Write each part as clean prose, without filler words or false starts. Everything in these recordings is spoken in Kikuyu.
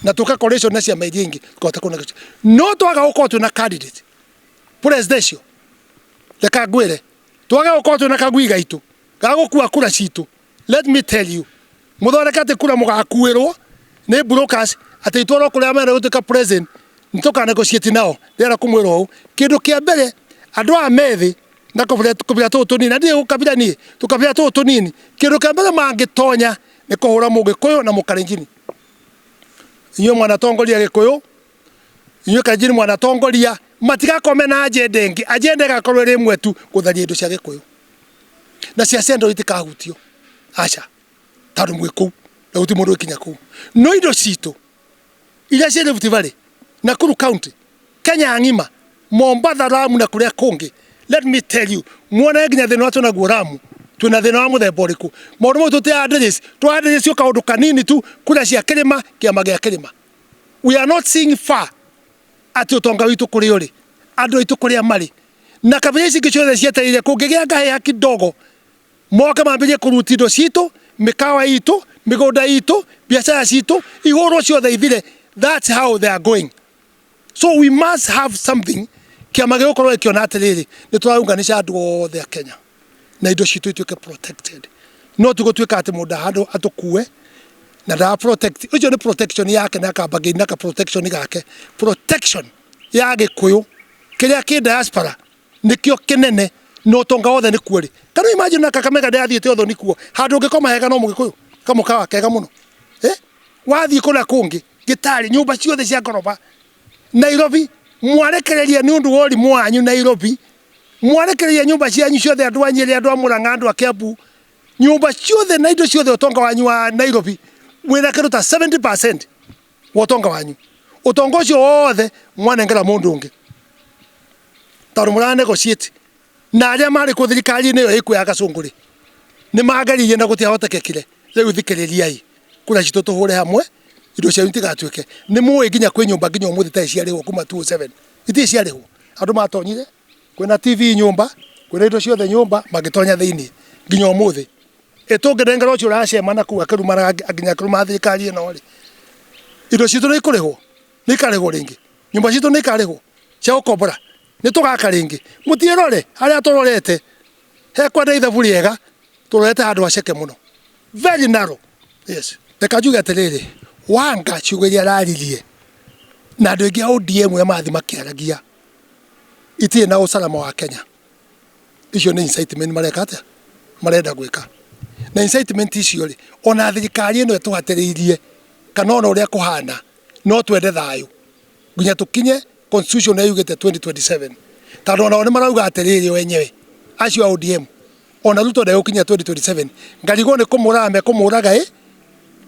Na tũka coalition na ciama iria ingĩ tũkahota kũ negotiate. No twaga gũkorwo twĩna candidate presidential, reka ngwĩre, twaga gũkorwo twĩna kagui gaitũ ga gũkua kura citũ, let me tell you, mũthondeke atĩ kura mũgakuĩrwo nĩ brokers atĩ itwarwo kũrĩa marenda gũtuĩka president, nĩ tũka negotiate nao. Ndĩrenda kũmwĩra ũũ, kĩndũ kĩa mbere, andũ aya methĩ na kũbira tũtũ tũnini, na ndirĩ gũkabira niĩ, tũkabira tũtũ tũnini, kĩndũ kĩa mbere mangĩtonya nĩ kũhũra Mũgĩkũyũ na Mũkalenjini. Inyuĩ mwanatongoria Gĩkũyũ, inyuĩ Kalenjini mwanatongoria, matigakorwo mena agenda ĩngĩ, agenda ĩgakorwo ĩrĩ ĩmwe tu, gũtharia indo cia Gĩkũyũ. Na cia Central itikahutio, aca, tondũ mwĩ kũu na gũtirĩ mũndũ ũgĩkinya kũu. No indo citũ iria ciĩ Rift Valley, Nakuru County, Kenya ng'ima, Mombatha, Lamu na kũrĩa kũngĩ, let me tell you, muone nginya thĩna ũrĩa twĩnaguo Lamu, twĩna thĩna wa mũthemba ũrĩkũ. Maũndũ mau tũti address, tũ address o kaũndũ kanini tu, kura cia kĩrĩma, kĩama gĩa kĩrĩma. We are not seeing far atĩ ũtonga witũ kũrĩa ũrĩ, andũ aitũ kũrĩa marĩ. Na kabira ici ingĩ ciothe cietereire kũngĩgĩa ngahĩha kidogo, moke mambĩrĩrie kũruta indo citũ, mĩkawa itũ, mĩgũnda itũ, biacara citũ, ihũrwo ciothe ithire. That's how they are going. So we must have something kĩama gĩgũkorwo gĩkĩona atĩrĩrĩ, nĩ tũraunganisha andũ othe a Kenya na indo citũ ituĩke protected. No ti gũtuĩka atĩ mũndũ handũ atũkue na ndara protect. Ũcio nĩ protection yake na akambagĩri na ka protection gake. Protection ya Gĩkũyũ kĩrĩa kĩ diaspora nĩkĩo kĩnene na ũtonga wothe nĩ kuo rĩ. Can you imagine na Kakamega ndĩrathiĩte ũthoni kuo handũ ũngĩkoma hega no Mũgĩkũyũ kamũkawa kega mũno, eh? Wathiĩ kũrĩa kũngĩ gĩtarĩ nyũmba ciothe cia ngoroba Nairobi mwarekereria nĩ ũndũ wa ũrimũ wanyu. Nairobi mwarekereria nyũmba cianyu ciothe, andũ a Nyĩrĩ, andũ a Mũrang'a, andũ a Kiambu, nyũmba ciothe na indo ciothe, ũtonga wanyu wa Nairobi wĩna kĩndũ ta 70% wa ũtonga wanyu. Ũtonga ũcio wothe mwanengera mũndũ ũngĩ tondũ mũra negotiate na arĩa marĩ kũ thirikari-inĩ ĩyo ĩkuo ya gacũngũrĩ nĩ mageririe na gũtiahotekekire. Rĩu thikĩrĩriai, kura citũ tũhũre hamwe, indo cianyu itigatuĩke. Nĩ mũĩ nginya kwĩ nyũmba nginya ũmũthĩ itarĩ ciarĩhwo kuma 2007, itirĩ ciarĩhwo. Andũ matonyire kwĩna TV nyũmba, kwĩna indo ciothe nyũmba, magĩtonya thĩinĩ nginya ũmũthĩ. Ĩ tũngĩnengera ũcio ũracema na kũu akĩrumanaga nginya akĩrumaga thirikari ĩno rĩ, indo citũ nĩ ikũrĩhwo? Nĩ ikarĩhwo rĩngĩ? Nyũmba citũ nĩ ikarĩhwo cia gũkombora? Nĩ tũgaka rĩngĩ? Mũtiĩrore harĩa tũrorete, hekwenda ithabu rĩega, tũrorete handũ haceke mũno, very narrow. Yes, reka njuge atĩrĩrĩ, Wanga ciugo iria araririe na andũ aingĩ a ODM arĩa marathiĩ makĩaragia itirĩ na usalama wa Kenya. Icio nĩ incitement mareka atĩa, marenda gwĩka. Na incitement icio rĩ, ona thirikari ĩno ĩtũhatĩrĩirie kana ona ũrĩa kũhana, no twende thayũ nginya tũkinye constitution ĩrĩa yugĩte 2027, tondũ onao nĩ marauga atĩrĩrĩ, o enyewe acio a ODM, ona Ruto ndegũkinya 2027, ngarigwo nĩ kũmũraga mekũmũraga ĩ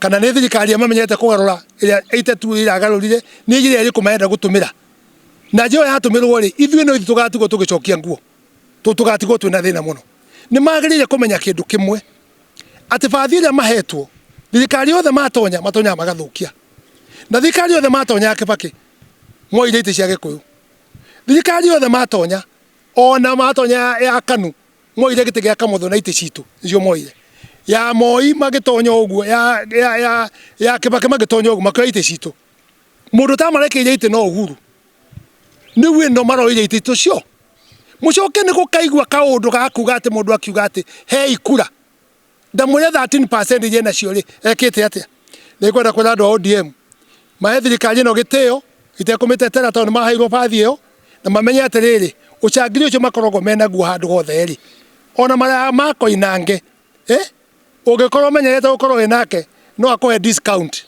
kana nĩ thirikari ĩrĩa mamenyete kũgarũra ĩrĩa 82 ĩragarũrire, nĩ njĩra ĩrĩkũ marenda gũtũmĩra. Na njĩra ĩyo yatũmĩrwo rĩ, ithuĩ no ithuĩ tũgatigwo tũgĩcokia nguo, tũgatigwo twĩna thĩna mũno. Nĩ magĩrĩire kũmenya kĩndũ kĩmwe, atĩ bathi ĩrĩa mahetwo, thirikari yothe matonya matonyaga magathũkia. Na thirikari yothe matonya ya Kibaki moire itĩ cia Gĩkũyũ. Thirikari yothe matonya, ona matonya ya KANU moire gĩtĩ gĩa Kamotho na itĩ citũ nĩcio moire. Ya Moi magĩtonya ũguo, ya Kibaki magĩtonya ũguo makĩoya itĩ citũ. Mũndũ ũtamarekeire itĩ no Uhuru. Rĩu ĩno maroire itĩ tũcio. Mũcoke nĩ gũkaigua kaũndũ ga kuga atĩ mũndũ akiuga atĩ hei kura. Ndamwĩre 13% iria enacio rĩ, ekĩte atĩa? Nĩ ngwenda kwĩra andũ a ODM mahe thirikari ĩno gĩtĩo itekũmĩtetera tondũ nĩ maheirwo bathi ĩyo, na mamenye atĩrĩrĩ, ũcangiri ũcio makoragwo menaguo handũ hothe rĩ, ona maraya ma Koinange, eh, ũngĩkorwo ũmenyerete gũkorwo wĩ nake no akũhe discount.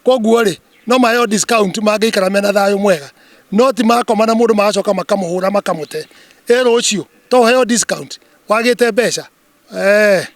Koguo rĩ, no maheo discount mangĩikara mena thayũ mwega, no ti makoma na mũndũ magacoka makamũhũra makamũte. Ĩ rũciũ to ũheo discount wagĩte mbeca? Eh.